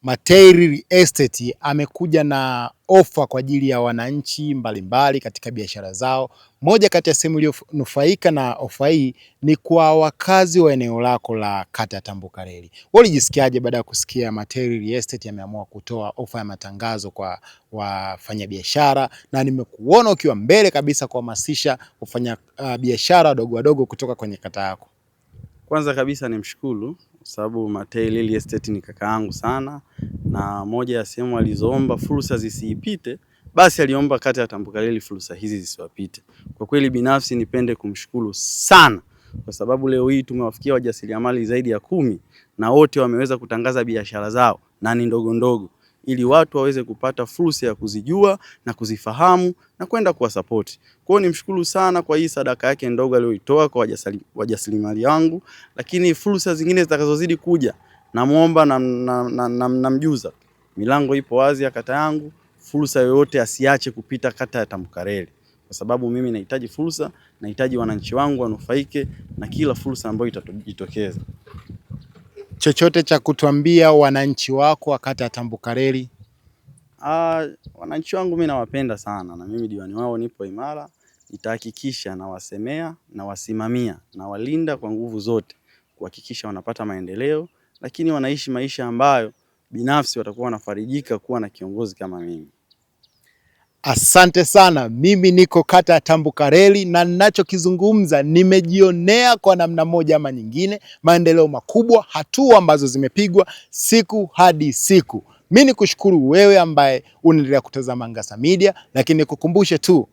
Matairi Real Estate amekuja na ofa kwa ajili ya wananchi mbalimbali katika biashara zao. Moja kati ya sehemu iliyonufaika na ofa hii ni kwa wakazi wa eneo lako la kata ya Tambukareli. Wewe ulijisikiaje baada ya kusikia Matairi Real Estate ameamua kutoa ofa ya matangazo kwa wafanyabiashara, na nimekuona ukiwa mbele kabisa kuhamasisha wafanya biashara wadogo wadogo kutoka kwenye kata yako? Kwanza kabisa nimshukuru kwa sababu Matei Real Estate ni kaka yangu sana, na moja ya sehemu alizoomba fursa zisiipite, basi aliomba kata ya Tambukareli fursa hizi zisiwapite. Kwa kweli binafsi nipende kumshukuru sana kwa sababu leo hii tumewafikia wajasiriamali zaidi ya 10 na wote wameweza kutangaza biashara zao na ni ndogo ndogo, ili watu waweze kupata fursa ya kuzijua na kuzifahamu na kwenda kuwasapoti. Kwa hiyo nimshukuru sana kwa hii sadaka yake ndogo aliyoitoa kwa wajasiriamali wangu, lakini fursa zingine zitakazozidi kuja namuomba na namjuza, milango ipo wazi ya kata yangu, fursa yoyote asiache kupita kata ya Tambukareli, kwa sababu mimi nahitaji fursa, nahitaji wananchi wangu wanufaike na kila fursa ambayo itajitokeza. Chochote cha kutuambia wananchi wako wa kata ya Tambukareli? Wananchi wangu mimi nawapenda sana, na mimi diwani wao nipo imara, nitahakikisha nawasemea, nawasimamia, nawalinda kwa nguvu zote kuhakikisha wanapata maendeleo, lakini wanaishi maisha ambayo binafsi watakuwa wanafarijika kuwa na kiongozi kama mimi. Asante sana. Mimi niko kata ya Tambukareli na ninachokizungumza nimejionea kwa namna moja ama nyingine maendeleo makubwa, hatua ambazo zimepigwa siku hadi siku. Mi nikushukuru wewe ambaye unaendelea kutazama Ngasa Media, lakini nikukumbushe tu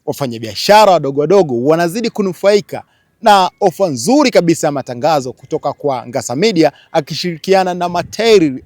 wafanyabiashara wadogo wadogo wanazidi kunufaika na ofa nzuri kabisa ya matangazo kutoka kwa Ngasa Media akishirikiana na Matairi